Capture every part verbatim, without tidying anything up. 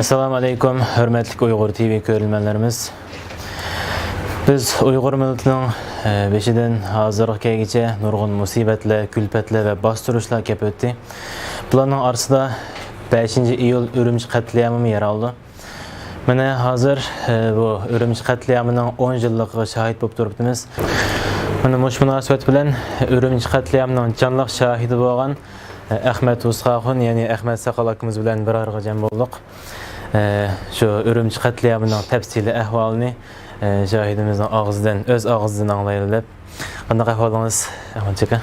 ئەسسالامۇ ئەلەيكۇم، ھۆرمەتلىك ئۇيغۇر تىۋى كۆرۈرمەنلىرىمىز. بىز ئۇيغۇر مىللىتىنىڭ، ئە، بېشىدىن ھازىرغا كەلگۈچە نۇرغۇن مۇسىبەتلەر، كۈلپەتلەر ۋە باستۇرۇشلار كەپ ئۆتتى. بۇلارنىڭ ئارىسىدا بەشىنچى ئىيۇل ئۈرۈمچى قەتلىئامىمۇ يەر ئالدى. مانا ھازىر، ئە، بۇ ئۈرۈمچى قەتلىئامىنىڭ ئون يىللىقىغا شاھىت بولۇپ تۇرۇپتىمىز. مانا مۇشۇ مۇناسىۋەت بىلەن ئۈرۈمچى قەتلىئامىنىڭ جانلىق شاھىدى بولغان، ئە، ئەخمەت ۋۇسخاخۇن، يەنى ئەخمەت ساقال ئاكىمىز بىلەن بىر ئارىغا جەم بولدۇق. ئە، شۇ ئۈرۈمچى قەتلىئامىنىڭ تەپسىلىي ئەھۋالىنى، ئە، شاھىدىمىزنىڭ ئاغزىدىن، ئۆز ئاغزىدىن ئاڭلايلى دەپ. قانداق ئەھۋالىڭىز، ئەخمەت ئاكا؟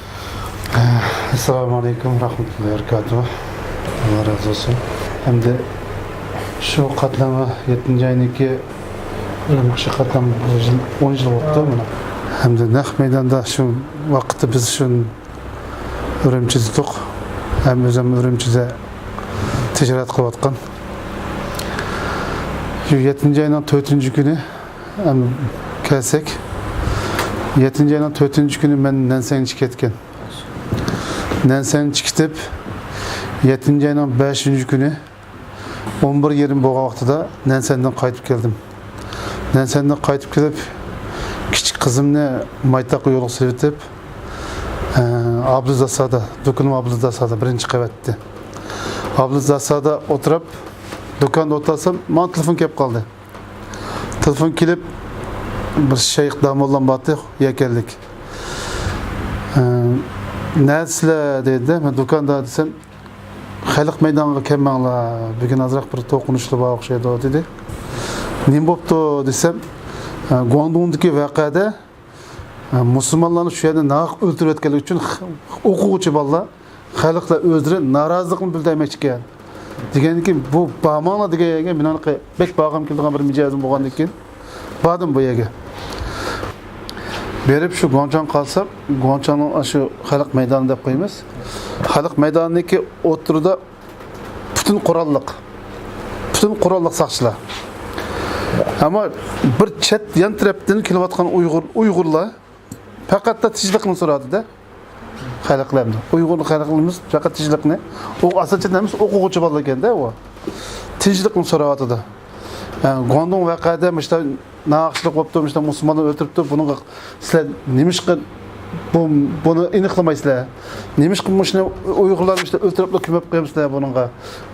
ئەسسالامۇ ئەلەيكۇم رەھمەتۇللاھى ۋە بەرىكاتۇھۇ. ئاللا رازى بولسۇن. ئەمدى شۇ قەتلىئام يەتتىنچى ئاينىڭكى ئۈرۈمچى قەتلىئام ئون يىل بوپتۇ مانا. ئەمدى نەق مەيداندا شۇ ۋاقىتتا بىز شۇ ئۈرۈمچىدە ئىدۇق. ھەم ئۆزۈم ئۈرۈمچىدە تىجارەت قىلىۋاتقان. شۇ يەتتىنچى ئاينىڭ تۆتىنچى كۈنى، ئەم، كەلسەك، يەتتىنچى ئاينىڭ تۆتىنچى كۈنى مەن نەنسەنگە چىقىپ كەتكەن. نەنسەنگە چىقىپ كېتىپ، يەتتىنچى ئاينىڭ بەشىنچى كۈنى ئون بىر يېرىم بولغان ۋاقتىدا نەنسەندىن قايتىپ كەلدىم. نەنسەندىن قايتىپ كېلىپ، كىچىك قىزىمنى مايتاققا يولغا سېلىۋېتىپ، ئە، ئابلىز داسادا، دۇكىنىم ئابلىز داسادا، بىرىنچى قەۋەتتە. ئابلىز داسادا ئولتۇرۇپ، دۇكاندا ئولتۇرسام، ماڭا تېلېفون كېلىپ قالدى. تېلېفون كېلىپ، بىر شەيخ داموللام بارتى، يەكەنلىك. ئە، نەدىسىلەر دېدى، مەن دۇكاندا دېسەم، خەلق مەيدانغا كەلمەڭلار، بۈگۈن ئازراق بىر توقۇنۇشلار بار ئوخشايدۇ دېدى. نېمە بوپتۇ دېسەم، ئە، گۇاڭدۇڭدىكى ۋەقەدە، ئە، مۇسۇلمانلارنى شۇ يەردە ناھەق ئۆلتۈرۈۋەتكەنلىكى ئۈچۈن خ-، ئوقۇغۇچى بالىلار، خەلقلەر ئۆزلىرى نارازىلىقىنى بىلدۈرمەكچىكەن دېگەندىن كېيىن، بۇ بارماڭلار دېگەن يەرگە مېنىڭ بەك بارغۇم كېلىدىغان بىر مىجەزىم بولغاندىن كېيىن باردىم بۇ يەرگە. بېرىپ شۇ گۇاڭچاڭغا قارىسام، گۇاڭچاڭنىڭ شۇ خەلق مەيدانى دەپ قويىمىز. خەلق مەيدانىنىڭكى ئوتتۇرىدا پۈتۈن قوراللىق، پۈتۈن قوراللىق ساقچىلار. ئەمما بىر چەت يان تەرەپتىن كېلىۋاتقان ئۇيغۇر، ئۇيغۇرلار پەقەتلا تىنچلىقنى سوراۋاتىدۇ. خەلقلەردىن. ئۇيغۇر خەلقىمىز پەقەت تىنچلىقنى، ئۇ ئاساسەن ھەممىسى ئوقۇغۇچى بالا ئىكەندە ئۇ. تىنچلىقنى سوراۋاتىدۇ. يەنى گۇاڭدۇڭ ۋەقەدە مۇشتا ناھەقچىلىك بوپتۇ، مۇشتا مۇسۇلمانلار ئۆلتۈرۈپتۇ، بۇنىڭغا سىلەر نېمىشقا بۇ، بۇنى ئېنىقلىمايسىلەر؟ نېمىشقا مۇشۇنى ئۇيغۇرلارنى مۇشتا ئۆلتۈرۈپلا كۆمۈپ قويامسىلەر بۇنىڭغا؟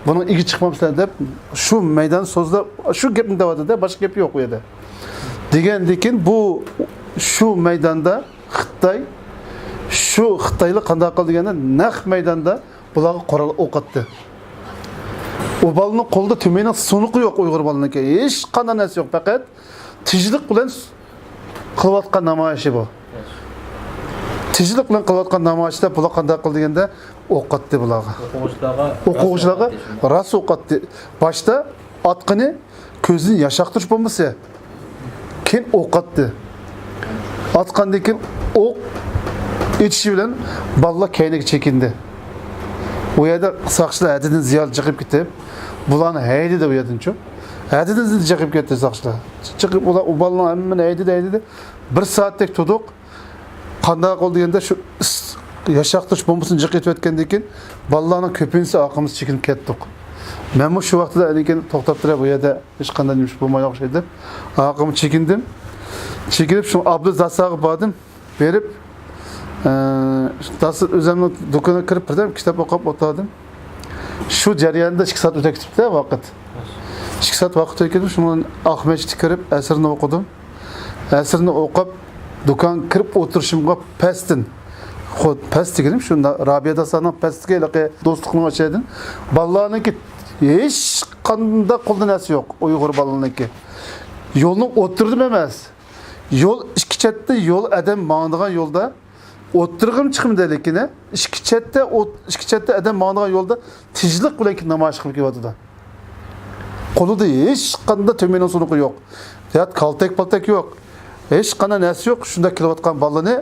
بۇنىڭ ئىگە چىقمامسىلەر دەپ شۇ مەيدان سۆزلەپ شۇ گەپنى دەۋاتىدۇ، باشقا گەپ يوق ئۇ يەردە. دېگەندىكىن بۇ، شۇ مەيداندا خىتاي، شۇ خىتايلار قانداق قىلدى دېگەندە، نەق مەيداندا بۇلارغا قورال ئوق ئاتتى. ئۇ بالىنىڭ قولىدا تۈمىنىڭ سۇنۇقى يوق ئۇيغۇر بالىنىڭكى. ھېچقانداق نەرسە يوق، پەقەت تىنچلىق بىلەن قىلىۋاتقان نامايىشى بۇ. تىنچلىق بىلەن قىلىۋاتقان نامايىشتا بۇلار قانداق قىلدى دېگەندە، ئوق ئاتتى بۇلارغا. ئوقۇغۇچىلارغا ئوقۇغۇچىلارغا راست ئوق ئاتتى. باشتا ئاتقىنى كۆزىدىن ياش ئاقتۇرۇش بومبىسى. كېيىن ئوق ئاتتى. ئاتقاندىن كېيىن ئوق ئېتىشى بىلەن بالىلار كەينىگە چېكىندى. ئۇ يەردە ساقچىلار ھەددىدىن زىيادە جىقىپ كېتىپ، بۇلارنى ھەيدىدى ئۇ يەردىن چۇ. ھەددىدىن زىيادە جىقىپ كەتتى ساقچىلار. جىقىپ ئۇلار، ئۇ بالىلارنىڭ ھەممىنى ھەيدىدى، ھەيدىدى. بىر سائەتتەك تۇردۇق. قانداق قىلدى دېگەندە، شۇ ئىس-، ياش ئاقتۇرۇش بومبىسىنى جىق ئېتىۋەتكەندىن كېيىن، بالىلارنىڭ كۆپىنچىسى ئارقىمىزغا چېكىنىپ كەتتۇق. مەنمۇ شۇ ۋاقىتتا ئەنكىن توختاپ تۇرۇپ، بۇ يەردە ھېچقانداق نېمە ئىش بولمايدۇ ئوخشايدۇ دەپ، ئارقىمغا چېكىندىم. چېكىنىپ، شۇ ئابلىز داساغا باردىم. بېرىپ، ئە، داس-، ئۆزۈمنىڭ دۇكىنىغا كىرىپ، بىردەم كىتاب ئوقۇپ ئولتۇردۇم. شۇ جەرياندا ئىككى سائەت ئۆتۈپ كېتىپتۇ ۋاقىت. ئىككى سائەت ۋاقىت ئۆتۈپ كېتىپ، شۇنىڭ ئاق مەسچىتكە كىرىپ، ئەسىرنى ئوقۇدۇم. ئەسىرنى ئوقۇپ، دۇكانغا كىرىپ ئولتۇرۇشۇمغا پەستىن، خۇد پەس دېگىنىم شۇ نا-، رابىيە داسانىڭ پەستىكى ھېلىقى دوستلۇقنىڭ ئىچىدىن بالىلارنىڭكى ھېچقانداق قولىدا نەرسە يوق، ئۇيغۇر بالىلىرىنىڭكى. يولنىڭ ئوتتۇرىدىمۇ ئەمەس. يول ئىككى چەتتە يول، ئادەم ماڭىدىغان يولدا ئوتتۇرىغىمۇ چىقمىدى لېكىن، ئىككى چەتتە ئوت-، ئىككى چەتتە ئادەم ماڭىدىغان يولدا تىنچلىق بىلەن نامايىش قىلىپ كېلىۋاتىدۇ. قولىدا ھېچقانداق تۈمىنىڭ سۇنۇقى يوق. يا كالتەك-پالتەك يوق. ھېچقانداق نەرسە يوق. شۇنداق كېلىۋاتقان بالىنى،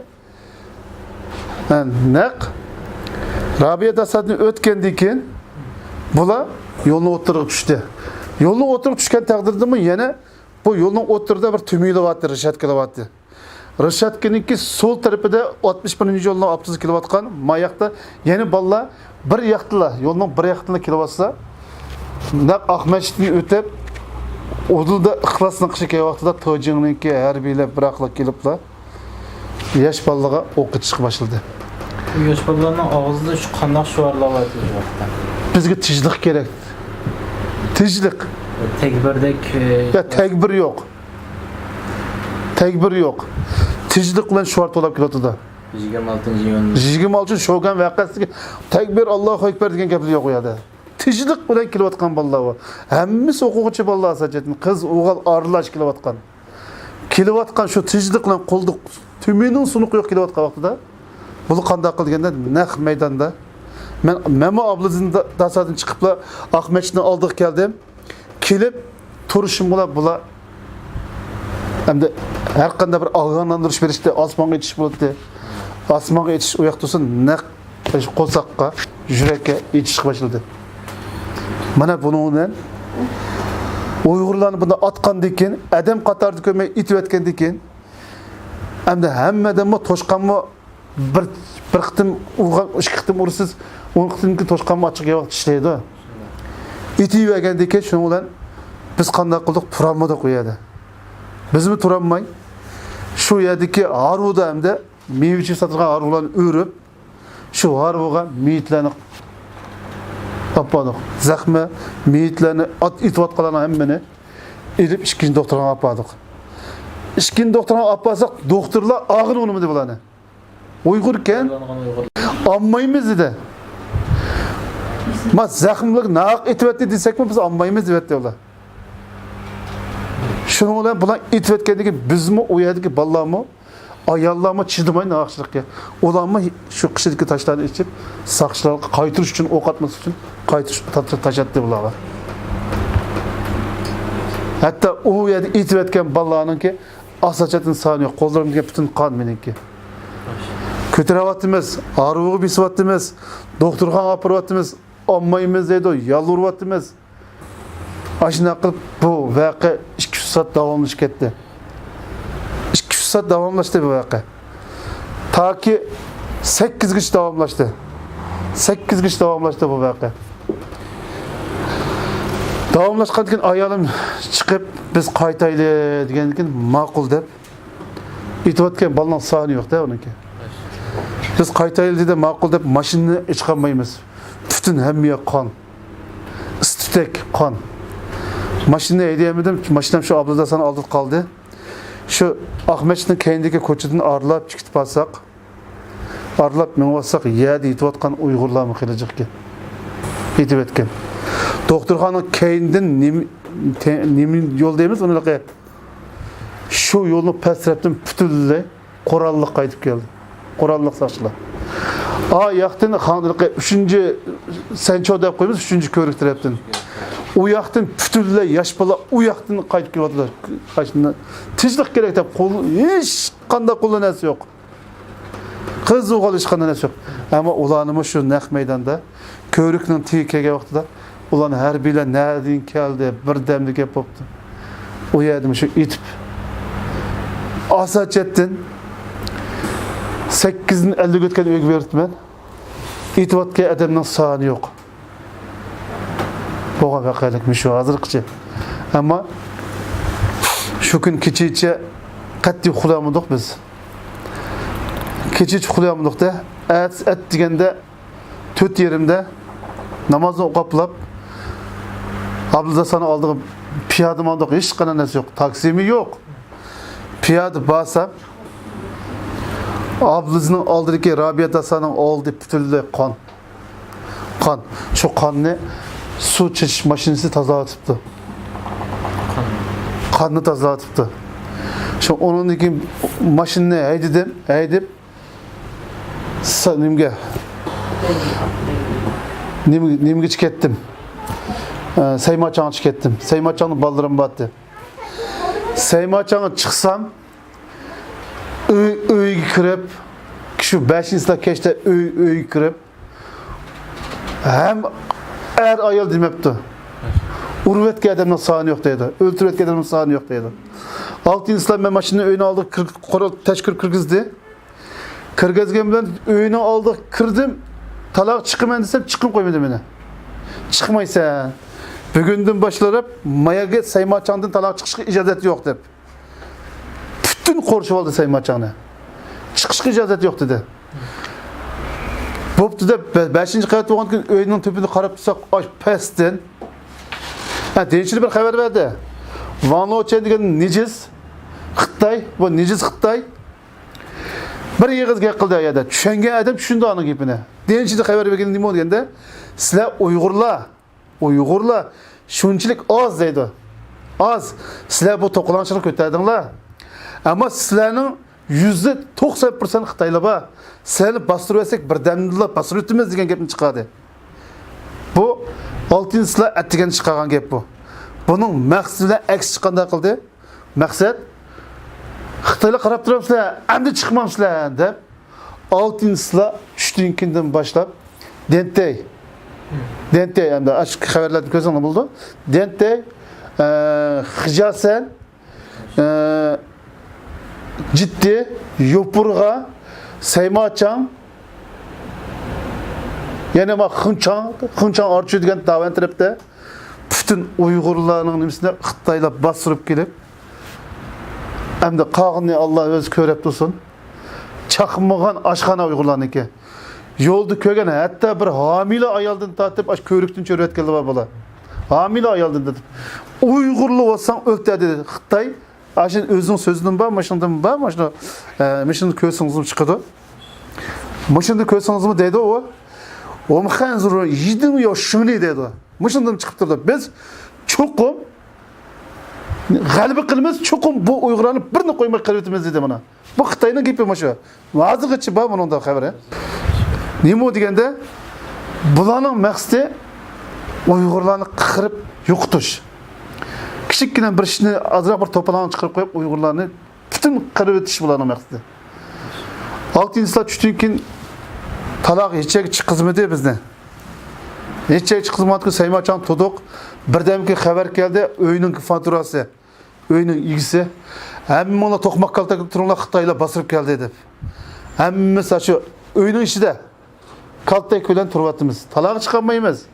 ھە، نەق رابىيە داسادىن ئۆتكەندىن كېيىن بۇلار يولنىڭ ئوتتۇرىغا چۈشتى. يولنىڭ ئوتتۇرىغا چۈشكەن تەقدىردىمۇ يەنە بۇ يولنىڭ ئوتتۇرىدا بىر تۈمىلىۋاتتى، رېشاتكىلىۋاتتى. رېشاتكىنىڭكى سول تەرىپىدە ئاتمىش بىرىنچى يولنىڭ ئاپتوبۇسى كېلىۋاتقان، ما ياقتا يەنە بالىلار بىر ياقتىلا، يولنىڭ بىر ياقتىلا كېلىۋاتسا، نەق ئاق مەسچىتتىن ئۆتۈپ، ئۇدۇلدا ئىخلاس ناخشا كەلگەن ۋاقتىدا توجىڭنىڭكى ھەربىيلەر بىراقلا كېلىپلا ياش بالىلارغا ئوق ئېتىشقا باشلىدى. بۇ ياش بالىلارنىڭ ئاغزىدا شۇ قانداق شوئارلار بار شۇ ۋاقىتتا؟ بىزگە تىنچلىق كېرەك. تىنچلىق. تەكبىردەك، ئە، يا تەكبىر يوق. تەكبىر يوق. تىنچلىق بىلەن شوئار توۋلاپ كېلىۋاتىدۇ. يىگىرمە ئالتىنچى ئىيۇن. يىگىرمە ئالتىنچى شوگان ۋەقەسىدىكى تەكبىر، ئاللاھۇ ئەكبەر دېگەن گەپلەر يوق ئۇ يەردە. تىنچلىق بىلەن كېلىۋاتقان بالىلار بۇ. ھەممىسى ئوقۇغۇچى بالىلار، ئاساسەن قىز، ئوغۇل ئارىلاش كېلىۋاتقان. كېلىۋاتقان شۇ تىنچلىق بىلەن قولدا تۈمىنىڭ سۇنۇقى يوق كېلىۋاتقان ۋاقتىدا، بۇلار قانداق قىلدى دېگەندە، نەق مەيداندا مەن، مەنمۇ ئابلىزىن دا-، داسادىن چىقىپلا ئاق مەسچىتنىڭ ئالدىغا كەلدىم. كېلىپ تۇرۇشۇمغىلا بۇلار ئەمدى ھەر قانداق بىر ئاگاھلاندۇرۇش بېرىشتى، ئاسمانغا ئېتىش بولاتتى. ئاسمانغا ئېتىش ئۇ ياقتا تۇرسۇن، نەق قورساققا، يۈرەككە ئېتىشقا باشلىدى. مانا بۇنىڭ بىلەن ئۇيغۇرلارنى بۇنداق ئاتقاندىن كېيىن، ئادەم قاتارىدا كۆرمەي ئېتىۋەتكەندىن كېيىن، ئەمدى ھەممە ئادەممۇ توشقانمۇ بىر، بىر قېتىم ئۇرغان، ئىككى قېتىم ئۇرىسىز، ئون قېتىمدىن كېيىن توشقانمۇ ئاچچىق ياۋاق چىشلەيدۇ. ئېتىۋەرگەندىن كېيىن شۇنىڭ بىلەن بىز قانداق قىلدۇق؟ تۇرالمىدۇق ئۇ يەردە. بىزمۇ تۇرالماي، شۇ يەردىكى ھارۋىدا ھەمدە مېۋە-چېۋە ساتىدىغان ھارۋىلارنى ئۆرۈپ، شۇ ھارۋىغا مېيىتلەرنى ئاپاردۇق. زەخمە مېيىتلەرنى، ئات ئېتىۋاتقانلارنىڭ ھەممىنى ئېلىپ ئىككىنچى دوختۇرخانىغا ئاپاردۇق. ئىككىنچى دوختۇرخانىغا ئاپارساق، دوختۇرلار ئاغرىنىپ ئۇنىمىدى بۇلارنى. ئۇيغۇركەن. ئالمايمىز دېدى. ما زەخىملىك ناھەق ئېتىۋەتتى دېسەكمۇ، بىز ئالمايمىز دېۋەتتى ئۇلار. شۇنىڭ بىلەن بۇلار ئېتىۋەتكەندىن كېيىن، بىزمۇ، ئۇ يەردىكى بالىلارمۇ، ئاياللارمۇ چىدىماي ناھەقچىلىققا. ئۇلارمۇ شۇ قېشىدىكى تاشلارنى ئېچىپ، ساقچىلارغا قايتۇرۇش ئۈچۈن، ئوق ئاتماسلىق ئۈچۈن قايتۇرۇش تا-، تا-، تاشلاتتى بۇلارغا. ھەتتا ئۇ يەردە ئېتىۋەتكەن بالىلارنىڭكى ئاساسەتتىن سانى يوق. قوللىرىمدىكى پۈتۈن قان مېنىڭكى. كۆتۈرۈۋاتىمىز، ئارۇغا بېسىۋاتىمىز، دوختۇرخانىغا ئاپىرىۋاتىمىز، ئالمايمىز دەيدۇ، يالۋۇرۇۋاتىمىز. ئاشۇنداق قىلىپ بۇ ۋەقە ئىككى ئۈچ سائەت داۋاملىشىپ كەتتى. ئىككى ئۈچ سائەت داۋاملاشتى بۇ ۋەقە. تاكى سەككىزگىچە داۋاملاشتى. سەككىزگىچە داۋاملاشتى بۇ ۋەقە. داۋاملاشقاندىن كېيىن ئايالىم چىقىپ، بىز قايتايلى دېگەندىن كېيىن، ماقۇل دەپ، ئېتىۋاتقان بالىنىڭ سانى يوق-دە ئۇنىڭكى. بىز قايتايلى دېدى، ماقۇل دەپ ماشىنىنى ئېچىقالمايمىز. پۈتۈن ھەممە يەر قان. ئىس-تۈتەك، قان. ماشىنىنى ھەيدىيەلمىدىم، ماشىنام شۇ ئابلىزادە سانىڭ ئالدىدا قالدى. شۇ ئاق مەسچىتنىڭ كەينىدىكى كوچىدىن ئارىلاپ چىقىپ بارساق، ئارىلاپ مېڭىۋاتساق، يەردە يېتىۋاتقان ئۇيغۇرلارمۇ خېلى جىقكەن. يېتىۋەتكەن. دوختۇرخانىنىڭ كەينىدىن نېمە، تە-، نېمە يول دەيمىز ئۇنى؟ شۇ يولنىڭ پەس تەرەپتىن پۈتۈنلەي قوراللىق قايتىپ كەلدى. قوراللىق ساقچىلار. ئا ياقتىن خان-، ئۈچىنچى سەنچو دەپ قويىمىز، ئۈچىنچى كۆۋرۈك تەرەپتىن. ئۇ ياقتىن پۈتۈنلەي ياش بالا ئۇ ياقتىن قايتىپ كېلىۋاتىدۇ. تىنچلىق كېرەك دەپ، قول، ھېچقانداق قولدا نەرسە يوق. قىز ئوغۇل ھېچقانداق نەرسە يوق. ئەمما ئۇلارنىمۇ شۇ نەق مەيداندا كۆۋرۈكنىڭ تېگىگە كەلگەن ۋاقتىدا ئۇلارنى ھەربىيلەر نەدىن كەلدى، بىردەمدە گەپ بوپتۇ. ئۇ يەردىمۇ شۇ ئېتىپ، ئاساچەتتىن سەككىزدىن ئەللىك ئۆتكەن ئۆيگە بېرىپتىمەن. ئېتىۋاتقان ئادەمنىڭ سانى يوق. بولغان ۋەقەلىك مۇشۇ ھازىرغىچە. ئەمما شۇ كۈن كېچىچە قەتئىي ئۇخلىيالمىدۇق بىز. كېچىچە ئۇخلىيالمىدۇق-دە، ئەتىسى ئەت دېگەندە تۆت يېرىمدە نامازنى ئوقۇپ، ئابلىزادە سانىڭ ئالدىغا پىيادە ماڭدۇق، ھېچقانداق نەرسە يوق، تاكسىمۇ يوق. پىيادە بارسام، ئابلىزنىڭ ئالدىدىكى رابىيە داسانىڭ ئالدى پۈتۈنلەي قان. قان. شۇ قاننى سۇ چېچىش ماشىنىسى تازىلاۋېتىپتۇ. قاننى تازىلاۋېتىپتۇ. شۇ ئۇنىڭدىن كېيىن ماشىنىنى ھەيدىدىم، ھەيدىپ، سا-، نېمىگە، نېمە-، نېمىگىچە كەتتىم. ئە، سەيماچاڭغىچە كەتتىم. سەيماچاڭدا بالىلىرىم بارتى. سەيماچاڭغا چىقسام، ئۆي، ئۆيگە كىرىپ، شۇ بەشىنچى سائەت كەچتە ئۆي، ئۆيگە كىرىپ، ھەم ئەر ئايال دېمەپتۇ. ئۇرۇۋەتكەن ئادەمنىڭ سانى يوق دەيدۇ. ئۆلتۈرۈۋەتكەن ئادەمنىڭ سانى يوق دەيدۇ. ئالتىنچى سائەت مەن ماشىنىنى ئۆينىڭ ئالدىغا كىر-، قورال تەشكۈر كىرگۈزدى. كىرگۈزگەن بىلەن ئۆينىڭ ئالدىغا كىردىم. تالاغا چىقىمەن دېسەم، چىققىلى قويمىدى مېنى. چىقمايسەن. بۈگۈندىن باشلاپ ماياگە سەيماچاڭدىن تالاغا چىقىشقا ئىجازەت يوق دەپ، پۈتۈن قورشىۋالدى سەيماچاڭنى. چىقىشقا ئىجازەت يوق دېدى. بوپتۇ دەپ، بە-، بەشىنچى قەۋەت بولغاندىكىن ئۆينىڭ تۆپىنى قاراپ تۇرساق، ئاش پەستىن. ھە، دېنچىلى بىر خەۋەر بەردى. ۋاڭ لوچەن دېگەن نىجىس خىتاي، بۇ نىجىس خىتاي بىر ئېغىز گەپ قىلدى ئۇ يەردە. چۈشەنگەن ئادەم چۈشىندى ئۇنىڭ گېپىنى. دېنچىلى خەۋەر بەرگىنى نېمە دېگەندە، سىلەر ئۇيغۇرلار، ئۇيغۇرلار شۇنچىلىك ئاز دەيدۇ. ئاز. سىلەر بۇ توقۇنۇشنى كۆتەردىڭلار. ئەمما سىلەرنىڭ يۈزدە توقسان پىرسەنت خىتايلار بار. سىلەرنى باستۇرۇۋەتسەك، بىردەمدىلا باستۇرۇۋېتىمىز دېگەن گەپنى چىقاردى. بۇ ئالتىنچىسىلار ئەتىگەن چىقارغان گەپ بۇ. بۇنىڭ مەقسىتى بىلەن ئەكسىچە قانداق قىلدى؟ مەقسەت، خىتايلار قاراپ تۇرامسىلەر، ئەمدى چىقمامسىلەر دەپ، ئالتىنچىسىلار چۈشتىن كېيىندىن باشلاپ، دېنتەي، دېنتەي، ئەمدى ئاشۇ خەۋەرلەردىن كۆرسەڭلار بولىدۇ. دېنتەي، ئە، خىجاسەن، ئە، جىتتى، يوپۇرغا، سەيماچاڭ، يەنە ما خۇنچاڭ، خۇنچاڭ ئارچۇ دېگەن داۋەن تەرەپتە پۈتۈن ئۇيغۇرلارنىڭ نېمىسىنى خىتايلار باستۇرۇپ كېلىپ، ئەمدى قالغىنىنى ئاللا ئۆزى كۆرۈپ تۇرسۇن. چاقمىغان ئاشخانا ئۇيغۇرلارنىڭكى. يولدا كۆرگەن ھەتتا بىر ھامىلە ئايالدىن تارتىپ ئاشۇ كۆۋرۈكتىن چۆرۈۋەتكەنلەر بار بۇلار. ھامىلە ئايالدىن تارتىپ. ئۇيغۇرلار بولساڭ ئۆلتۈر دېدى خىتاي. ئاشۇ ئۆزىنىڭ سۆزىدىن بار، مۇشۇندىن بار، مۇشۇنى، ئە، مۇشۇنى كۆرسىڭىزمۇ چىقىدۇ. مۇشۇنى كۆرسىڭىزمۇ دەيدۇ ئۇ. ۋومخەنزۇرۇ يىدىڭ يو شۇنى دەيدۇ. مۇشۇندىن چىقىپ تۇرىدۇ. بىز چوقۇم غەلىبە قىلىمىز، چوقۇم بۇ ئۇيغۇرلارنى بىرنى قويماي قىرىۋېتىمىز دېدى مانا. بۇ خىتاينىڭ گېپى مۇشۇ. ھازىرغىچە بار بۇنىڭدا خەۋىرى. نېمە دېگەندە، بۇلارنىڭ مەقسىتى ئۇيغۇرلارنى قىرىپ يوقىتىش. كىچىككىنە بىر ئىشنى ئازراق بىر توپىلاڭ چىقىرىپ قويۇپ، ئۇيغۇرلارنى پۈتۈن قىرىۋېتىش بۇلارنىڭ مەقسىتى. ئالتىنچىسىلار چۈشتىن كېيىن تالاغا ھېچ يەرگە چىققۇزمىدى بىزنى. ھېچ يەرگە چىققۇزمىغاندىكىن سەيماچاڭ تۇردۇق. بىردەمكى خەۋەر كەلدى، ئۆينىڭ فاتۇراسى. ئۆينىڭ ئىگىسى، ھەممىڭلار توقماق كالتەكتە تۇرۇڭلار، خىتايلار باستۇرۇپ كەلدى دەپ. ھەممىسى شۇ ئۆينىڭ ئىچىدە كالتەك بىلەن تۇرۇۋاتىمىز. تالاغا چىقالمايمىز.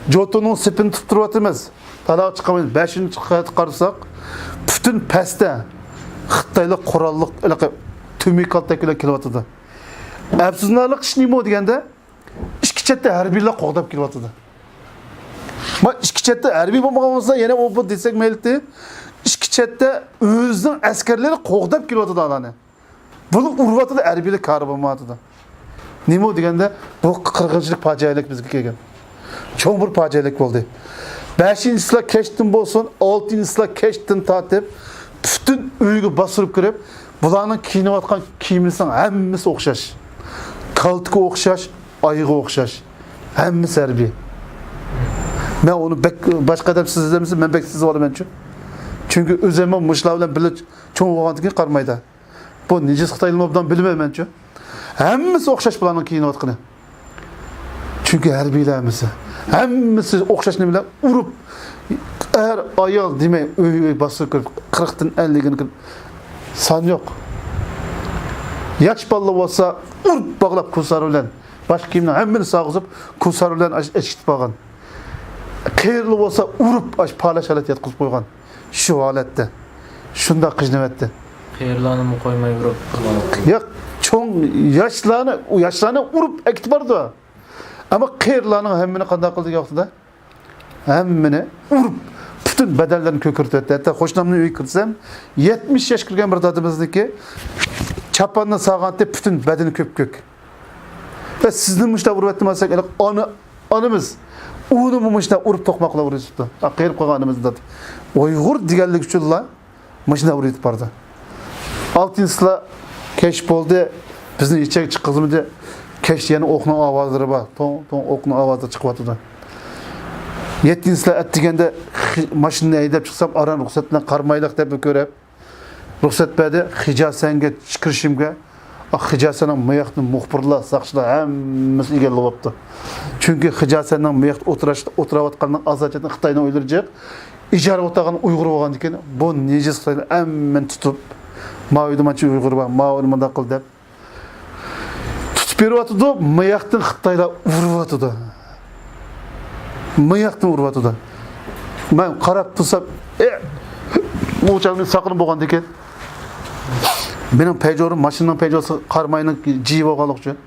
جوتۇنىڭ سېپىنى تۇتۇپ تۇرۇۋاتىمىز. تالاغا چىقالمايمىز. بەشىنچى قەۋەتكە قارىساق، پۈتۈن پەستە خىتايلار قوراللىق ھېلىقى تۈمى كالتەك بىلەن كېلىۋاتىدۇ. ئەپسۇسلىنارلىق ئىش نېمە دېگەندە، ئىككى چەتتە ھەربىيلەر قوغداپ كېلىۋاتىدۇ. ما ئىككى چەتتە ھەربىي بولمىغان بولسا، يەنە ئۇ بۇ دېسەك مەيلى. ئىككى چەتتە ئۆزىنىڭ ئەسكەرلىرى قوغداپ كېلىۋاتىدۇ ئۇلارنى. بۇلار ئۇرۇۋاتىدۇ، ھەربىيلەر كارى بولمايۋاتىدۇ. نېمە دېگەندە، بۇ قىرغىنچىلىق پاجىئەلىك بىزگە كەلگەن. چوڭ بىر پاجىئەلىك بولدى. بەشىنچىسىلار كەچتىن بولسۇن، ئالتىنچىسىلار كەچتىن تارتىپ، پۈتۈن ئۆيگە باستۇرۇپ كىرىپ، بۇلارنىڭ كىيىنىۋاتقان كىيىمىنىڭ ھەممىسى ئوخشاش. كالتىكى ئوخشاش، ئايىغى ئوخشاش. ھەممىسى ھەربىي. مەن ئۇنى بەك، باشقا ئادەم سېزەلمىسە، مەن بەك سېزىۋالىمەنچۇ. چۈنكى ئۆزۈممۇ مۇشۇلار بىلەن بىللە چوڭ بولغاندىن كېيىن قارىمايدا. بۇ نىجىس خىتايلىرىمۇ ئوبدان بىلىمەن مەنچۇ. ھەممىسى ئوخشاش بۇلارنىڭ كىيىنىۋاتقىنى. چۈنكى ھەربىيلەر ھەممىسى. ھەممىسى ئوخشاش نېمىلەر ئۇرۇپ، ئەر، ئايال دېمەي، ئۆي، ئۆي باستۇرۇپ كىرىپ، قىرىقتىن ئەللىككە كىرىپ، سان يوق. ياش بالىلار بولسا ئۇرۇپ باغلاپ كۇسار بىلەن، باش كىيىمنىڭ ھەممىنى سالغۇزۇپ، كۇسار بىلەن ئەش-، ئەشىكىتىپ ئالغان. قېرىلار بولسا ئۇرۇپ، ئاش پالەچ ھالەتتە ياتقۇزۇپ قويغان. شۇ ھالەتتە. شۇنداق قىينىۋەتتى. قېرىلارنىمۇ قويماي ئۇرۇپ. ياق، چوڭ ياشلارنى، ئۇ ياشلارنى ئۇرۇپ ئەكېتىپ بارىدۇ. ئەمما قېرىلارنىڭ ھەممىنى قانداق قىلدى ۋاقتىدا؟ ھەممىنى ئۇرۇپ، پۈتۈن بەدەنلىرىنى كۆكىرىتىۋەتتى. ھەتتا قوشنامنىڭ ئۆيىگە كىرسەم، يەتمىش ياش كىرگەن بىر دادىمىزنىڭكى چاپاننى سالغانتى پۈتۈن بەدىنى كۆپكۆك. ۋە سىزنى مۇشۇنداق ئۇرۇۋەتتىم دېسەك، ئانا، ئانىمىز ئۇنىمۇ مۇشۇنداق ئۇرۇپ توقماقلا ئۇرۇۋېتىپتۇ. قېرىپ قالغان ئانىمىزنى دادى. ئۇيغۇر دېگەنلىك ئۈچۈنلا مۇشۇنداق ئۇرۇۋېتىپ بارىدۇ. ئالتىنچىسىلار كەچ بولدى، بىزنى ھېچ يەرگە چىققۇزمىدى. كەچتە يەنە ئوقنىڭ ئاۋازلىرى بار، توڭ، توڭ ئوقنىڭ ئاۋازلىرى چىقىۋاتىدۇ. يەتتىنچىسىلەر ئەتىگەندە خى-، ماشىنىنى ھەيدەپ چىقسام، ئاران رۇخسەت بىلەن قارىمايلىق دەپ كۆرۈپ، رۇخسەت بەردى. خىجاسەنگە كىرىشىمگە، خىجاسەننىڭ مۇياقتىن مۇخبىرلار، ساقچىلار ھەممىسى ئىگىلىۋاپتۇ. چۈنكى خىجاسەننىڭ مۇياقتا ئولتۇرۇش-، ئولتۇرۇۋاتقانلىقىنىڭ ئاساسىيىتىنى خىتاينىڭ ئۆيلىرى جىق. ئىجارە ئولتۇرغان ئۇيغۇر بولغاندىكىن، بۇ نىجىس خىتايلار ھەممىنى تۇتۇپ، ماۋۇ يەردە مانچە ئۇيغۇر بار، ماۋۇنى مۇنداق قىل دەپ تۇتۇپ بېرىۋاتىدۇ. مۇياقتىن خىتايلار ئۇرۇۋاتىدۇ. مۇياقتىن ئۇرۇۋاتىدۇ. مەن قاراپ تۇرسام، ئە، ئۇ چاغ مېنىڭ ساقىلىم بولغاندىكىن، مېنىڭ پەيجورۇم، ماشىنىنىڭ پەيجورىسى قاراماينىڭ جىيى بولغانلىقى ئۈچۈن،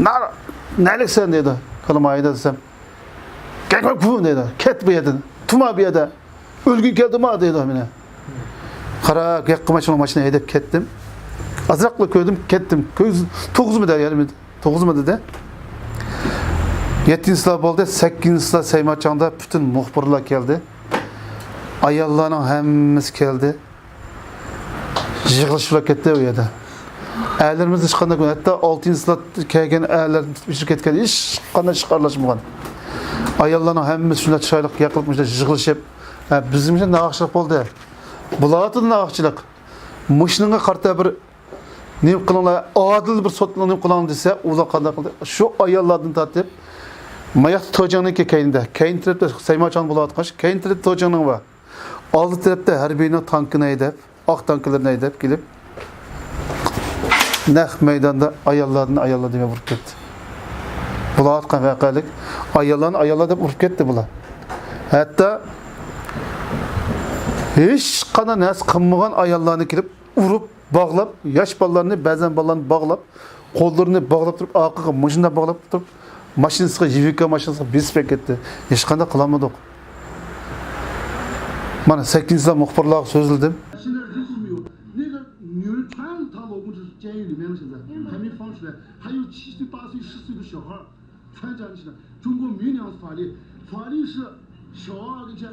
نە-، نەلىكسەن دەيدۇ، كالىم ھايدا دېسەم، كەتمە بۇ دەيدۇ، كەت بۇ يەردىن، تۇرما بۇ يەردە، ئۆلگۈڭ كەلدىما دەيدۇ مېنى. قاراپ گەپ قىلماي شۇ ماشىنا ھەيدەپ كەتتىم. ئازراقلا كۆردۈم، كەتتىم. كۆز توغۇزما دەيدۇ، يەنە توغۇزما دېدى. يەتتىنچى سىلار بولدى، سەككىزىنچى سىلار سەيماچاڭدا پۈتۈن مۇخبىرلار كەلدى. ئاياللارنىڭ ھەممىسى كەلدى. يىغىلىشىپلا كەتتى ئۇ يەردە. ئەرلىرىمىز ھېچقانداق، ھەتتا ئالتىنچى سىلات كەلگەن ئەرلەر ئۇچۇپ كەتكەن، ھېچقانداق ئىشقا ئارىلاشمىغان. ئاياللارنىڭ ھەممىسى شۇنداق چىرايلىق ياقىلىپ، مۇشۇنداق يىغىلىشىپ، ھە، بىزنىڭ ناھەقچىلىك بولدى. بۇلاردا ناھەقچىلىك. مۇشۇنىڭغا قارىتا بىر نېمە قىلىڭلار، ئادىل بىر سوتنى نېمە قىلىڭ دېسە، ئۇلار قانداق قىلدى؟ شۇ ئاياللاردىن تارتىپ، ماياقتا توجاڭنىڭكى كەينىدە، كەينى تەرەپتە سەيماچان بولۇۋاتقان، كەينى تەرەپتە توجاڭنىڭ بار. ئالدى تەرەپتە ھەربىينىڭ تانكىنى ھەيدەپ، ئاق تانكىلىرىنى ھەيدەپ كېلىپ، نەق مەيداندا ئاياللاردىن ئاياللار دېگەن ئۇرۇپ كەتتى. بۇلار ئاتقان ۋەقەلىك ئاياللارنى ئاياللار دەپ ئۇرۇپ كەتتى بۇلار. ھەتتا ھېچقانداق نەرسە قىلمىغان ئاياللارنى كېلىپ ئۇرۇپ، باغلاپ، ياش بالىلارنى، بەزەن بالىلارنى باغلاپ، قوللىرىنى باغلاپ تۇرۇپ، ئارقىغا مۇشۇنداق باغلاپ تۇرۇپ، ماشىنىسىغا، يىۋىكا ماشىنىسىغا بېسىپ ئەكەتتى. ھېچقانداق قىلالمىدۇق. مانا سەككىزىنچى سىلار مۇخبىرلارغا سۆزلىدىم. 现在人数没有，那个女人全是她老公就是监狱里面的，现在还没放出来，还有七岁、八岁、十岁的小孩儿全监禁了。中国没有那样的法律，法律是小孩儿跟前、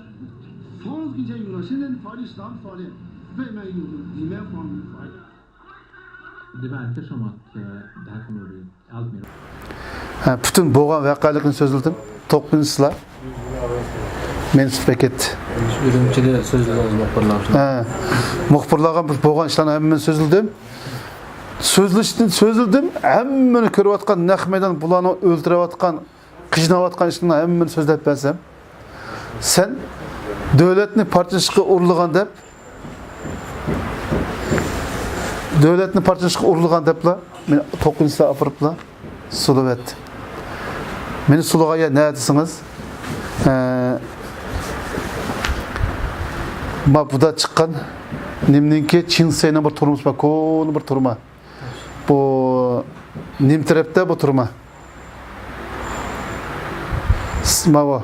房子跟前有了，现在的法律是咱们法律，外面有，里面房子有法律。 ھە، پۈتۈن بولغان ۋەقەلىكنى سۆزلىدىم. توققۇزىنچى سىلار مېنى تۇتۇپ ئەكەتتى. ئۈرۈمچىدە سۆزلىدىڭىز مۇخبىرلار بىلەن؟ ھە. مۇخبىرلارغا بىر بولغان ئىشلارنى ھەممىنى سۆزلىدىم. سۆزلىشتىن سۆزلىدىم. ھەممىنى كۆرۈۋاتقان نەق مەيدان، بۇلارنى ئۆلتۈرۈۋاتقان، قىيناۋاتقان ئىشلارنى ھەممىنى سۆزلەپ بەرسەم، سەن دۆلەتنى پارچىلىشقا ئۇرۇلغان دەپ، دۆلەتنى پارچىلاشقا ئۇرۇلغان دەپلا، مېنى توققۇزىنچى سىلار ئاپىرىپلا سولىۋەتتى. مېنى سولىغان يەر نەدە دېسىڭىز، ئە، ما بۇدا چىققان نېمىنىڭكى، چىڭسەينىڭ بىر تۈرمىسى بار، كونا بىر تۈرمە. بۇ نېمە تەرەپتە بۇ تۈرمە؟ ماۋۇ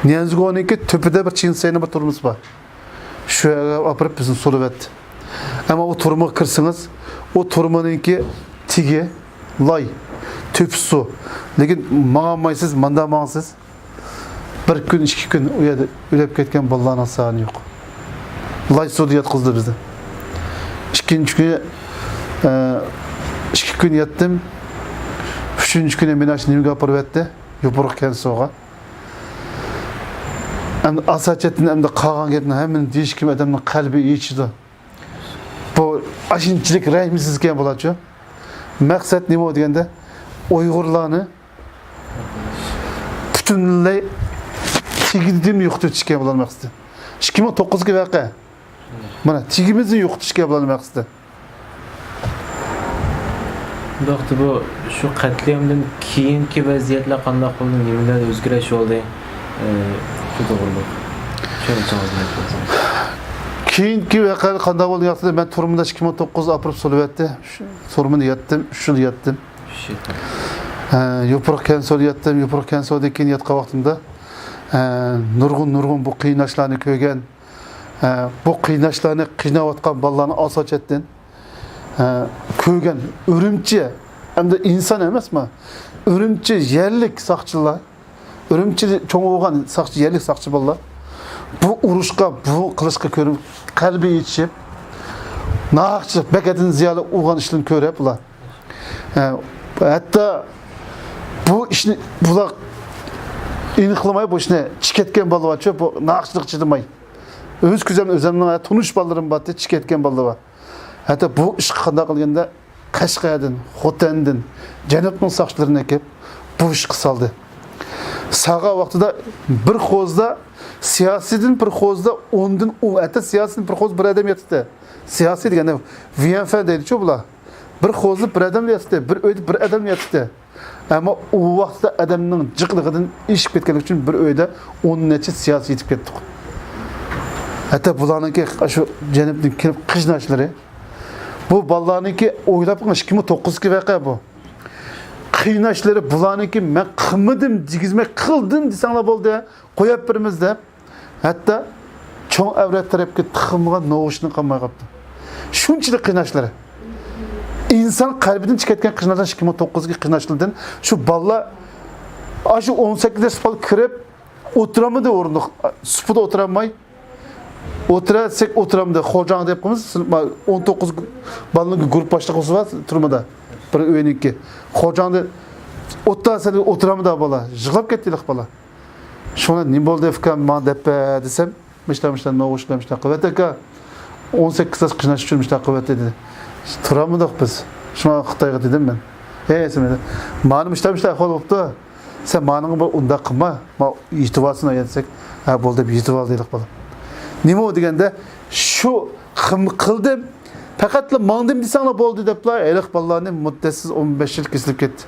نيەنزۇگونىڭكى تۆپىدە بىر چىڭسەينىڭ بىر تۈرمىسى بار. شۇ يەرگە ئاپىرىپ بىزنى سولىۋەتتى. ئەمما ئۇ تۈرمىگە كىرسىڭىز، ئۇ تۈرمىنىڭكى تېگى لاي، تۆپىسى سۇ. لېكىن ماڭالمايسىز، ماندا ماڭىسىز. بىر كۈن، ئىككى كۈن ئۇ يەردە ئۆلۈپ كەتكەن بالىلارنىڭ سانى يوق. لاي سۇدا ياتقۇزدى بىزنى. ئىككىنچى كۈنى، ئە، ئىككى كۈن ياتتىم. ئۈچىنچى كۈنى مېنى ئاشۇ نېمىگە ئاپىرىۋەتتى؟ يوپۇرغا كەنسۇغا. ئەمدى ئاساچەتتىن ئەمدى قالغان گەپنى ھەممىنى دېيىشكىمۇ ئادەمنىڭ قەلبى ئېچىدۇ. بۇ ئاشۇنچىلىك رەھىمسىز ئىكەن بۇلارچۇ. مەقسەت نېمە دېگەندە، ئۇيغۇرلارنى پۈتۈنلەي تېگىدىن يوقىتىۋېتىشكەن بۇلارنىڭ مەقسىتى. ئىككى مىڭ توققۇزدىكى ۋەقە. مانا، تېگىمىزنى يوقىتىشكەن بۇلارنىڭ مەقسىتى. بۇ ۋاقىتتا بۇ، شۇ قەتلىئامدىن كېيىنكى ۋەزىيەتلەر قانداق بولدى؟ نېمىلەر ئۆزگىرىش بولدى؟ ئى، شۇ توغرىلىق چۈشەنچىڭىزنى ئېيتىڭىز. كېيىنكى ۋەقەلەر قانداق بولدى؟ ياقتىدا مەن تۈرمىدە ئىككى مىڭ توققۇزدا ئاپىرىپ سولىۋەتتى. شۇ تۈرمىدە ياتتىم، ئۈچ يىل ياتتىم. ئۈچ يىل. ھە، يوپۇرغا كەنسۇدا ياتتىم. يوپۇرغا كەنسۇدىن كېيىن ياتقان ۋاقتىمدا، ھە، نۇرغۇن، نۇرغۇن بۇ قىيناشلارنى كۆرگەن، ھە، بۇ قىيناشلارنى، قىيناۋاتقان بالىلارنى ئاساچەتتىن، ھە، كۆرگەن. ئۈرۈمچى، ئەمدى ئىنسان ئەمەسما، ئۈرۈمچى يەرلىك ساقچىلار، ئۈرۈمچىدە چوڭ بولغان ساقچى، يەرلىك ساقچى بالىلار بۇ ئۇرۇشقا، بۇ قىلىشقا كۆرۈپ، قەلبى ئېچىشىپ، ناھەقچىلىك، بەك ئەدىن زىيانلىق ئۇرغان ئىشلارنى كۆرۈپ، بۇلار، ھە، ھەتتا بۇ ئىشنى بۇلار ئېنىقلىماي، بۇ ئىشنى چىقىۋەتكەن بالىلار بارچۇ، بۇ ناھەقچىلىق چىدىماي. ئۆز كۆزۈم، ئۆزۈمنىڭ تونۇش بالىلىرىم بارتى، چىقىۋەتكەن بالىلار بار. ھەتتا بۇ ئىشقا قانداق قىلغاندا، قەشقەردىن، خوتەندىن، جەنۇبنىڭ ساقچىلىرىنى ئەكىپ، بۇ ئىشقا سالدى. سالغان ۋاقتىدا بىر خوزدا، سىياسىيدىن بىر خوزدا ئوندىن ئون، ھەتتا سىياسىيدىن بىر خوز بىر ئادەم ياتتى. سىياسىي دېگەندە، ۋىيەنفەن دەيدىچۇ بۇلار. بىر خوزدا بىر ئادەم ياتتى، بىر ئۆيدە بىر ئادەم ياتتى. ئەمما ئۇ ۋاقىتتا ئادەمنىڭ جىقلىقىدىن ئېشىپ كەتكەنلىكى ئۈچۈن بىر ئۆيدە ئون نەچچە سىياسىي يېتىپ كەتتۇق. ھەتتا بۇلارنىڭكى شۇ جەنۇبتىن كېلىپ قىيناشلىرى، بۇ بالىلارنىڭكى ئويلاپ بېقىڭ، ئىككى مىڭ توققۇزدىكى ۋەقە بۇ. قىيناشلىرى بۇلارنىڭكى، مەن قىلمىدىم دېگۈزمەي، قىلدىم دېسەڭلار بولدى، قويۇپ بېرىمىز دەپ، ھەتتا چوڭ ئەۋلاد تەرەپكە تىقىلمىغان نوغۇچنى قالماي قاپتۇ. شۇنچىلىك قىيناشلىرى. ئىنسان قەلبىدىن چىقىپ كەتكەن قىيناشلار، ئىككى مىڭ توققۇزدىكى قىيناشلاردىن شۇ بالىلار، ئاشۇ ئون سەككىز ياش بالا كىرىپ ئولتۇرالمىدى ئورۇندۇق، سۇپىدا ئولتۇرالماي، ئولتۇرا دېسەك ئولتۇرالمىدى. خوجاڭ دەپ قويىمىز، ئون توققۇز بالىنىڭ گۇرۇپپا باشلىقى بار تۈرمىدە، بىر ئۆينىڭكى. خوجاڭ دە ئولتۇرا دېسە ئولتۇرالمىدى بالا، يىغلاپ كەتتى بالا. شۇڭا نېمە بولدى ئۇكام، ماڭا دەپ بەر دېسەم، مۇشتا مۇشتا نوغۇچلار مۇشتا قىلىۋەتتى ئاكا، ئون سەككىز ياش قىيناش ئۈچۈن مۇشتا قىلىۋەتتى دېدى. تۇرالمىدۇق بىز. شۇڭا خىتايغا دېدىم مەن، ھەي سىمىدە، مانا مۇشتا مۇشتا ئەھۋال بوپتۇ، سەن مانىڭغا بىر ئۇنداق قىلما، ما يېتىۋالسۇن ئايا دېسەك، ھە بولدى دەپ يېتىۋالدى ھېلىقى بالا. نېمە ئۇ دېگەندە، شۇ قىم-، قىلدىم، پەقەتلا ماڭدىم دېسەڭلار بولدى دەپلا ھېلىقى بالىلارنى مۇددەتسىز ئون بەش يىل كېسىلىپ كەتتى.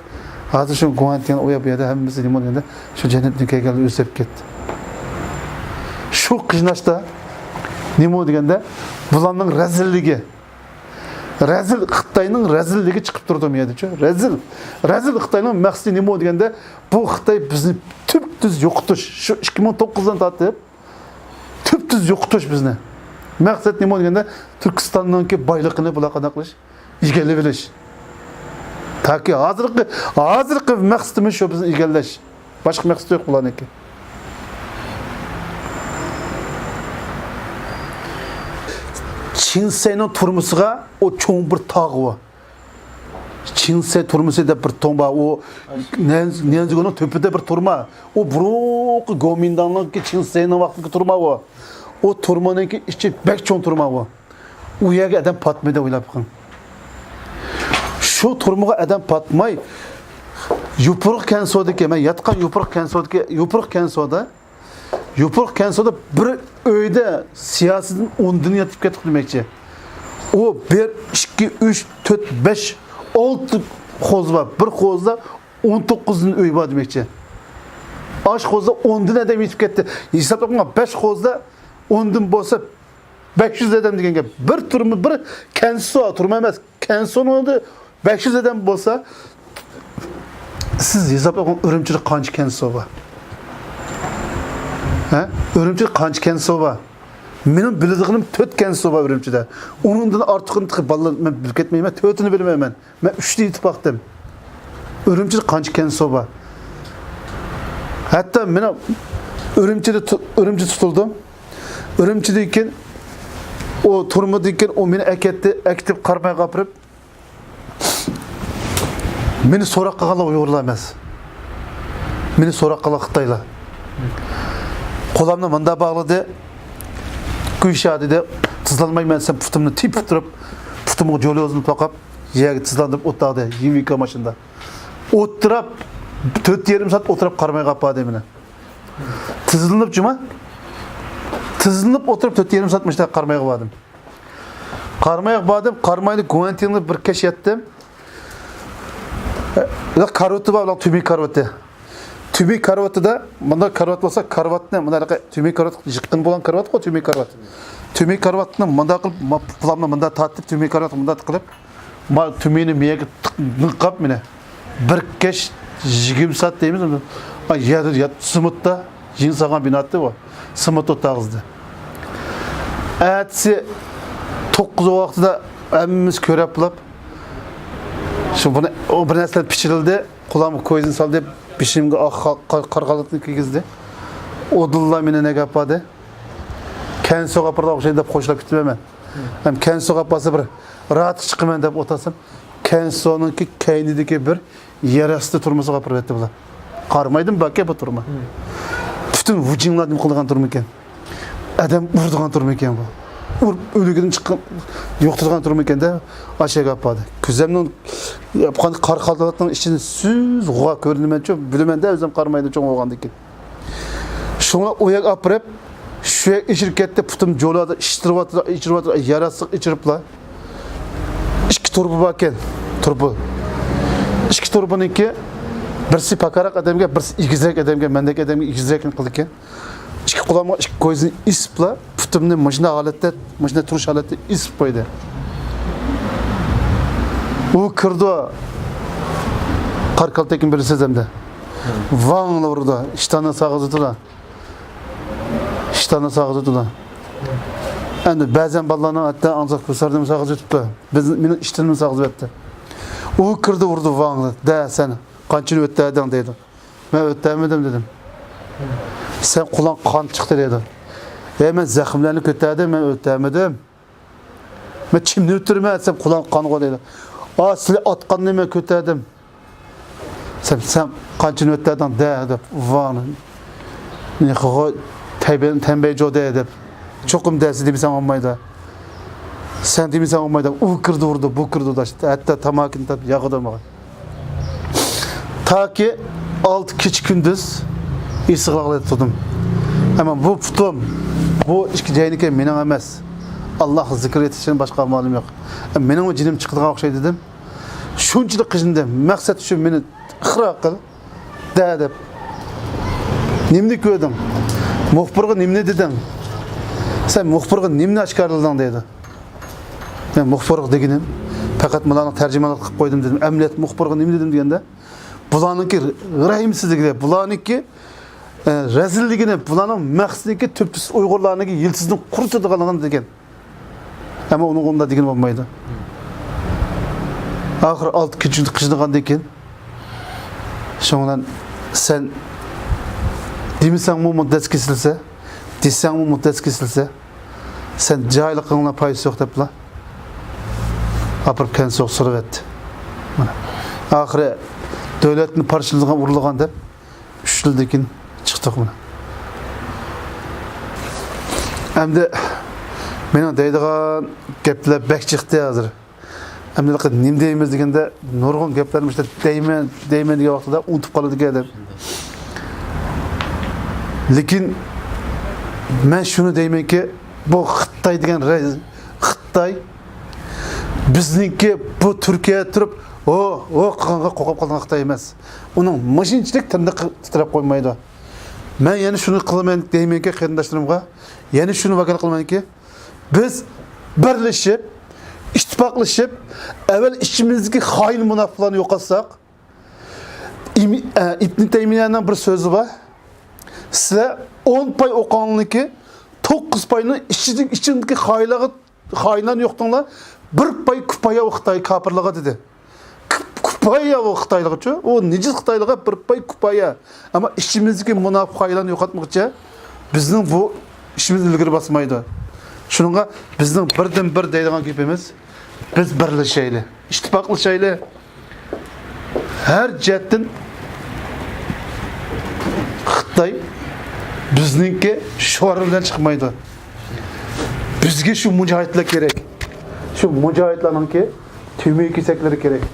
ھازىر شۇ گۇاڭتىڭ ئۇ يەر بۇ يەردە ھەممىسى نېمە دېگەندە، شۇ جەننەتتىن كەلگەنلەر ئۆزگىرىپ كەتتى. شۇ قىيناشتا نېمە دېگەندە، بۇلارنىڭ رەزىللىكى، رەزىل خىتاينىڭ رەزىللىكى چىقىپ تۇرىدۇ بۇ يەردىچۇ. رەزىل، رەزىل خىتاينىڭ مەقسىتى نېمە دېگەندە، بۇ خىتاي بىزنى تۈپتۈز يوقىتىش. شۇ ئىككى مىڭ توققۇزدىن تارتىپ تۈپتۈز يوقىتىش بىزنى. مەقسەت نېمە دېگەندە، تۈركىستاننىڭكى بايلىقىنى بۇلار قانداق قىلىش؟ ئىگىلىۋېلىش. تاكى ھازىرقى، ھازىرقى مەقسىتىمىز شۇ بىزنى ئىگىلەش. باشقا مەقسىتى يوق بۇلارنىڭكى. چىڭسەينىڭ تۈرمىسىغا ئۇ چوڭ بىر تاغ بار. چىڭسەي تۈرمىسى دەپ بىر تۈرمە بار. ئۇ نەن-، نەنزىگۇنىڭ تۆپىدە بىر تۈرمە. ئۇ بۇرۇنقى گومىنداڭنىڭكى چىڭسەينىڭ ۋاقتىدىكى تۈرمە ئۇ. ئۇ تۈرمىنىڭكى ئىچى بەك چوڭ تۈرمە ئۇ. ئۇ يەرگە ئادەم پاتمىدى، ئويلاپ بېقىڭ. شۇ تۈرمىگە ئادەم پاتماي، يوپۇرغا كەنسودىكى، مەن ياتقان يوپۇرغا كەنسودىكى، يوپۇرغا كەنسودا يوپۇرغا كەنسودا بىر ئۆيدە سىياسىيدىن ئوندىن يېتىپ كەتتۇق دېمەكچى. ئۇ بىر، ئىككى، ئۈچ، تۆت، بەش، ئالتە خوزا بار. بىر خوزا ئون توققۇزدىن ئۆي بار دېمەكچى. ئاش خوزا ئوندىن ئادەم يېتىپ كەتتى. ھېسابلاپ بەش خوزا ئوندىن بولسا، بەش يۈز ئادەم دېگەن گەپ. بىر تۈرمە، بىر كەنسو، تۈرمە ئەمەس، كەنسونىڭ ئۆيىدە بەش يۈز ئادەم بولسا، سىز ھېسابلاپ بېقىڭ، ئۈرۈمچىدە قانچە كەنسو بار؟ ھە؟ ئۈرۈمچىدە قانچە كەنسو بار؟ مېنىڭ بىلىدىغىنىم تۆت كەنسو بار ئۈرۈمچىدە. ئۇنىڭدىن ئارتۇقىنى تېخى بالىلار، مەن بىلىپ كەتمەيمەن، تۆتىنى بىلمەيمەن. مەن ئۈچنى ئېيتىپ باقتىم. ئۈرۈمچىدە قانچە كەنسو بار؟ ھەتتا مېنىڭ ئۈرۈمچىدە تۇ-، ئۈرۈمچىدە تۇتۇلدۇم. ئۈرۈمچىدىن كېيىن، ئۇ تۈرمىدىن كېيىن ئۇ مېنى ئەكەتتى، ئەكېتىپ قارامايغا ئاپىرىپ، مېنى سوراق قىلغانلار ئۇيغۇرلار ئەمەس. مېنى سوراق قىلغان خىتايلار. قولۇمنى مۇنداق باغلىدى. گۈيشا دېدى، تىزلانمايمەن دېسەم، پۇتۇمنى تېپىپ تۇرۇپ، پۇتۇمغا جوليوزنى توقاپ، يەرگە تىزلاندۇرۇپ ئولتۇردى، يىمىكا ماشىنىدا. ئولتۇرۇپ، تۆت يېرىم سائەت ئولتۇرۇپ قارامايغا ئاپاردى مېنى. تىزلىنىپ جۇما. تىزلىنىپ ئولتۇرۇپ، تۆت يېرىم سائەت مۇشۇنداق قارامايغا باردىم. قارامايغا باردىم، قارامايدا گۇەنتىڭدا بىر كەچ ياتتىم. ئە، كارىۋىتى بار، ئۇلار تۈمەن كارىۋىتى. تۈمەن كارىۋىتىدا، مۇنداق كارىۋات بولسا، كارىۋاتنى، مۇنداق تۈمەن كارىۋات، يېقىن بولغان كارىۋاتقۇ، تۈمەن كارىۋات. تۈمەن كارىۋاتنى مۇنداق قىلىپ، ما-، پۇلامنى مۇنداق تارتىپ، تۈمەن كارىۋاتنى مۇنداق قىلىپ، ما-، تۈمىنى مېيەگە تىق-، نىقاپ مېنى. بىر كەچ يىگىرمە سائەت دەيمىز، ئا، يەردە يات-، سېمونتتا، يېڭى سالغان بىنا ئىدى ئۇ. سېمونت ئولتۇرغۇزدى. ئەتىسى توققۇز ۋاقتىدا ھەممىمىز كۆرۈپ بولۇپ، شۇ بۇنى، ئۇ بىر نەرسىلەر پىچىرلىدى، قۇلاققا كويزىنى سالدى، بېشىمغا ئاق قا-، قا-، قارا خالاتنى كىيگۈزدى. ئۇدۇللا مېنى نەگە ئاپاردى؟ كەنسوغا ئاپىرىدىغان ئوخشايدۇ دەپ خوشلاپ كېتىمەن مەن. ھەم كەنسوغا ئاپارسا بىر راھەتكە چىقىمەن دەپ ئولتۇرسام، كەنسونىڭكى كەينىدىكى بىر يەر ئاستى تۈرمىسىگە ئاپىرىۋەتتى بۇلار. قارامايدىمۇ باركەن بۇ تۈرمە. پۈتۈن ۋۇجىڭلار نېمە قىلىدىغان تۈرمىكەن؟ ئادەم ئۇرىدىغان تۈرمىكەن بۇ. ئۇرۇپ ئۆلۈكىدىن چىققان، يوقىتىدىغان تۈرمىكەن-دە، ئاشۇ يەرگە ئاپاردى. كۆزۈمنىڭ ياپقان قارا خالتىلىقنىڭ ئىچىدىن سۈز غۇۋا كۆرۈنىمەنچۇ، بىلىمەن-دە، ئۆزۈم قارامايدا چوڭ بولغاندىكىن. شۇڭا ئۇ يەرگە ئاپىرىپ، شۇ يەر ئېچىلىپ كەتتى، پۇتۇم جولادا ئىچتۈرۈۋاتىدۇ، ئىچىرىۋاتىدۇ، ياراسلىق ئىچىرىپلا. ئىككى تۇرۇبا باركەن، تۇرۇبا. ئىككى تۇرۇبىنىڭكى بىرسى پاكاراق ئادەمگە، بىرسى ئېگىزرەك ئادەمگە، مەندەك ئادەمگە ئېگىزرەكنى قىلىدىكەن. ئىككى قولۇمغا ئىككى كويزىنى ئېسىپلا، پۇتۇمنى مۇشۇنداق ھالەتتە، مۇشۇنداق تۇرۇش ھالەتتە ئېسىپ قويدى. ئۇ كىرىدۇ. قارا كالتەكنى بىلىسىز ئەمدى. ۋاڭلا ئۇرىدۇ. ئىشتاننى ساغىزىتىدۇ. ئىشتاننى ساغىزىتىدۇ. ئەمدى بەزەن بالىلارنىڭ ھەتتا ئاڭزاق كۆزلىرىنى ساغىزىتىپتۇ. بىز، مېنىڭ ئىشتىنىمنى ساغىزىۋەتتى. ئۇ كىرىدۇ، ئۇرىدۇ ۋاڭلا. دە سەن، قانچىنى ئۆتتەدىڭ دەيدۇ. مەن ئۆتتەمىدىم دېدىم. سەن قولۇڭ قان چىقتى دەيدۇ. ئەي مەن زەخىملەرنى كۆتەردىم، مەن ئۆتتەمىدىم. مەن چىمنى ئۆتتۈرىمەن دېسەم، قولۇڭ قانغۇ دەيدۇ. ئا سىلى ئاتقاننى مەن كۆتەردىم. سەن، سەن قانچىنى ئۆتتەردىڭ دە دەپ، ۋاڭ. نېخىغۇ تەنبەي جو دە دەپ. چوقۇم دەسە دېمىسەڭ بولمايدۇ. سەن دېمىسەڭ بولمايدۇ. ئۇ كىردى ئۇردى، بۇ كىردى ئۇردى. ھەتتا تاماكىنى تاپ ياغىدۇ ماڭا. تاكى ئالتە كېچە كۈندۈز ئېسىقلىقتا تۇردۇم. ئەمما بۇ پۇتۇم، بۇ ئىككى جاينىكى مېنىڭ ئەمەس. ئاللاھ زىكرى ئېيتىشتىن باشقا ئامالىم يوق. مېنىڭمۇ جېنىم چىقىدىغان ئوخشايدۇ دېدىم. شۇنچىلىك قىينىلدىم. مەقسەت شۇ، مېنى ئىقرار قىل دە دەپ. نېمىنى كۆردۈڭ؟ مۇخبىرغا نېمىنى دېدىڭ؟ سەن مۇخبىرغا نېمىنى ئاشكارىلىدىڭ دەيدۇ. مەن مۇخبىرغا دېگىنىم، پەقەت مۇلارنىڭ تەرجىمانلىقى قىلىپ قويدۇم دېدىم. ئەمەلىيەتتە مۇخبىرغا نېمە دېدىم دېگەندە، بۇلارنىڭكى رەھىمسىزلىكىنى، بۇلارنىڭكى، ئە، رەزىللىكىنى، بۇلارنىڭ مەقسىتىنىڭكى تۈپتۈز ئۇيغۇرلارنىڭكى يىلتىزىنى قۇرۇتىدىغانلىقىنى دېگەن. ئەمما ئۇنىڭغا ئۇنداق دېگىلى بولمايدۇ. ئاخىر ئالتە كېچە قىينىغاندىن كېيىن، شۇنىڭ بىلەن سەن دېمىسەڭمۇ مۇددەت كېسىلسە، دېسەڭمۇ مۇددەت كېسىلسە، سەن جاھىللىقىڭنىڭ پايدىسى يوق دەپلا ئاپىرىپ كەنسىگە سولىۋەتتى. مانا. ئاخىرى دۆلەتنى پارچىلىدىغان، ئۇرىدىغان دەپ ئۈچ يىلدىن كېيىن چىقتۇق مانا. ئەمدى مېنىڭ دەيدىغان گەپلەر بەك چىقتى ھازىر. ئەمدى نېمە دەيمىز دېگەندە، نۇرغۇن گەپلەرنى مۇشۇنداق دەيمەن، دەيمەن دېگەن ۋاقتىدا ئۇنتۇپ قالىدىكەن ئادەم. لېكىن مەن شۇنى دەيمەنكى، بۇ خىتاي دېگەن رەي-، خىتاي بىزنىڭكى بۇ تۈركىيەدە تۇرۇپ ھو، ھو قىلغانغا قورقۇپ قالغان خىتاي ئەمەس. ئۇنىڭ مۇشۇنچىلىك تىرنىقى تىترەپ قويمايدۇ. مەن يەنە شۇنى قىلىمەن دەيمەنكى قېرىنداشلىرىمغا، يەنە شۇنى ۋەكىل قىلىمەنكى، بىز بىرلىشىپ، ئىتتىپاقلىشىپ، ئەۋۋەل ئىچىمىزدىكى خائىن مۇناپىقلارنى يوقاتساق، ئىم-، ئە، ئىبن تەيمىيەنىڭ بىر سۆزى بار. سىلەر ئون پاي ئوقۇڭلاركى، توققۇز پاينىڭ ئىچىدىكى، ئىچىدىكى خائىنلارغا، خائىنلارنى يوقىتىڭلار، بىر پاي كۇپايە ئۇ خىتاي كاپىرلىرىغا دېدى. كۇ-، كۇپايە ئۇ خىتايلىغىچۇ، ئۇ نىجىس خىتايلىغا بىر پاي كۇپايە. ئەمما ئىچىمىزدىكى مۇناپىق خائىنلارنى يوقاتمىغۇچە بىزنىڭ بۇ ئىشىمىز ئىلگىرى باسمايدۇ. شۇنىڭغا بىزنىڭ بىردىن بىر دەيدىغان گېپىمىز، بىز بىرلىشەيلى، ئىتتىپاقلىشايلى. ھەر جەھەتتىن خىتاي بىزنىڭكى شوئار بىلەن چىقمايدۇ. بىزگە شۇ مۇجاھىدلار كېرەك. شۇ مۇجاھىدلارنىڭكى تۈمۈگە كېسەكلىرى كېرەك.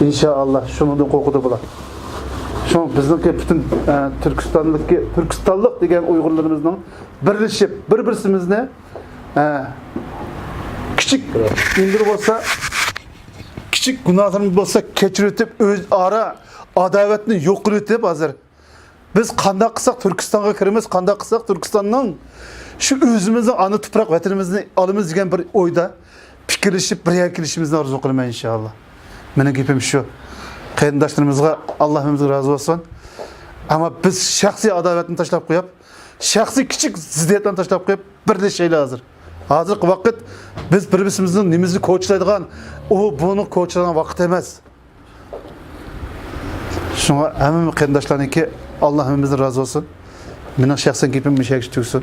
ئىنشائاللا، شۇنىڭدىن قورقىدۇ بۇلار. شۇڭا بىزنىڭكى پۈتۈن، ئە، تۈركىستاندىكى، تۈركىستانلىق دېگەن ئۇيغۇرلىرىمىزنىڭ بىرلىشىپ، بىر-بىرسىمىزنى، ئە، كىچىك نېمىلىرى بولسا، كىچىك گۇناھلىرىمىز بولسا كەچۈرۈۋېتىپ، ئۆزئارا ئاداۋەتنى يوق قىلىۋېتىپ، ھازىر بىز قانداق قىلساق تۈركىستانغا كىرىمىز، قانداق قىلساق تۈركىستاننىڭ شۇ ئۆزىمىزنىڭ ئانا تۇپراق ۋەتىنىمىزنى ئالىمىز دېگەن بىر ئويدا پىكىرلىشىپ، بىر يەرگە كېلىشىمىزنى ئارزۇ قىلىمەن، ئىنشائاللا. مېنىڭ گېپىم شۇ. قېرىنداشلىرىمىزغا ئاللا ھەممىمىزگە رازى بولسۇن. ئەمما بىز شەخسىي ئاداۋەتنى تاشلاپ قويۇپ، شەخسىي كىچىك زىددىيەتلەرنى تاشلاپ قويۇپ، بىرلىشەيلى ھازىر. ھازىرقى ۋاقىت بىز بىر-بىرىمىزنىڭ نېمىزىنى كوچىلايدىغان، ئۇ بۇنى كوچىلايدىغان ۋاقىت ئەمەس. شۇڭا ھەممە قېرىنداشلارنىڭكى، ئاللا ھەممىمىزدىن رازى بولسۇن. مېنىڭ شەخسەن گېپىم مۇشۇ يەرگىچە تۈگىسۇن.